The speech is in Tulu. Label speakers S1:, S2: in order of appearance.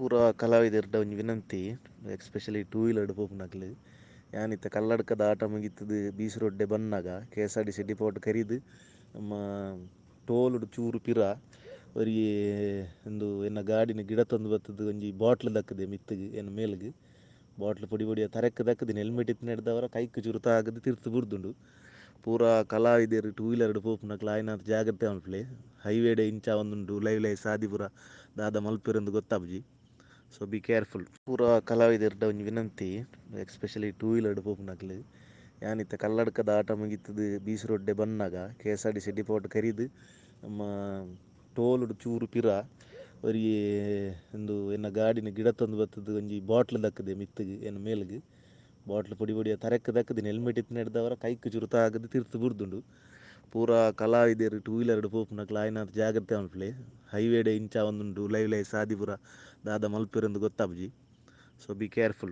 S1: ಪೂರ ಕಲಾವಿದೆರ್ಡ ಒಂಜಿ ವಿನಂತಿ, ಎಸ್ಪೆಷಲಿ ಟೂ ವೀಲರ್ ಡ್ ಪೋಪುನಕುಲು. ಯಾನ್ ಇತ್ತೆ ಕಲ್ಲಡ್ಕದ ಆಟ ಮುಗಿತುದು ಬೀಸು ರೋಡ್ ಡೆ ಬನ್ನಗ ಕೆಎಸ್ಆರ್ಟಿಸಿ ಡಿಪೋಟ್ ಕರೀದ್ ನಮ್ಮ ಟೋಲ್ ಡು ಚೂರು ಪಿರ ಒರಿಯೆ ಉಂದು ಎನ್ನ ಗಾಡಿನ್ ಗಿಡತೊಂದು ಬತ್ತುದು ಒಂಜಿ ಬೋಟ್ಲ್ ದಕ್ಕುದೆ ಮಿತ್ತುಗ್ ಎನ್ನ ಮೇಲ್ಗ್. ಬೋಟ್ಲ್ ಪೊಡಿ ಪೊಡಿ ತರೆಕ್ ದಕ್ಕುದಿನಿ ಹೆಲ್ಮೆಟ್ ಇತ್ತಿನೆಡ್ದಾವರ ಕೈಕ್ ಚೂರು ತಾಗುದು ತಿರ್ತ್ ಬೂರ್ದುಂಡು. ಪೂರ ಕಲಾವಿದೆರ್ ಟೂ ವೀಲರ್ ಡ್ ಪೋಪುನಕುಲು ಆಯಿನಾತ್ ಜಾಗ್ರತೆ ಮನ್ಪುಲೆ. ಹೈವೇ ಡೇ ಇಂಚ ಆವೊಂದುಂಡು ಉಲಾಯಿ ಉಲಾಯಿ ಸಾದಿ ಪೂರ ದಾದ ಮನ್ಪುವೆರ್ ಗೊತ್ತಾಪುಜಿ. ಸೊ ಬಿ ಕೇರ್ಫುಲ್. ಪೂರ ಕಲಾವಿದೆರ್ಡ ಒಂಜಿ ವಿನಂತಿ, ಎಸ್ಪೆಷಲಿ ಟೂ ವೀಲರ್ ಡ್ ಪೋಪುನಕುಲು. ಯಾನ್ ಇತ್ತೆ ಕಲ್ಲಡ್ಕದ ಆಟ ಮುಗಿತುದು ಬೀಸು ರೋಡ್ ಡೆ ಬನ್ನಗ ಕೆಎಸ್ಆರ್ಟಿಸಿ ಡಿಪೋಟ್ ಕರೀದ್ ನಮ್ಮ ಟೋಲ್ ಡು ಚೂರು ಪಿರ ಒರಿಯೆ ಉಂದು ಎನ್ನ ಗಾಡಿನ್ ಗಿಡತೊಂದು ಬತ್ತುದು ಒಂಜಿ ಬೋಟ್ಲ್ ದಕ್ಕುದೆ ಮಿತ್ತುಗ್ ಎನ್ನ ಮೇಲ್ಗ್. ಬೋಟ್ಲ್ ಪೊಡಿ ಪೊಡಿ ತರೆಕ್ ದಕ್ಕುದಿನಿ ಹೆಲ್ಮೆಟ್ ಇತ್ತಿನೆಡ್ದಾವರ ಕೈಕ್ ಚೂರು ತಾಗುದು ತಿರ್ತ್ ಬೂರ್ದುಂಡು. ಪೂರ ಕಲಾವಿದೆರ್ ಟೂ ವೀಲರ್ ಡ್ ಪೋಪುನಕುಲು ಆಯಿನಾತ್ ಜಾಗ್ರತೆ ಮನ್ಪುಲೆ. ಹೈವೇ ಡೇ ಇಂಚ ಆವೊಂದುಂಡು ಉಲಾಯಿ ಉಲಾಯಿ ಸಾದಿ ಪೂರ ದಾದ ಮನ್ಪುವೆರ್ ಗೊತ್ತಾಪುಜಿ. So be careful.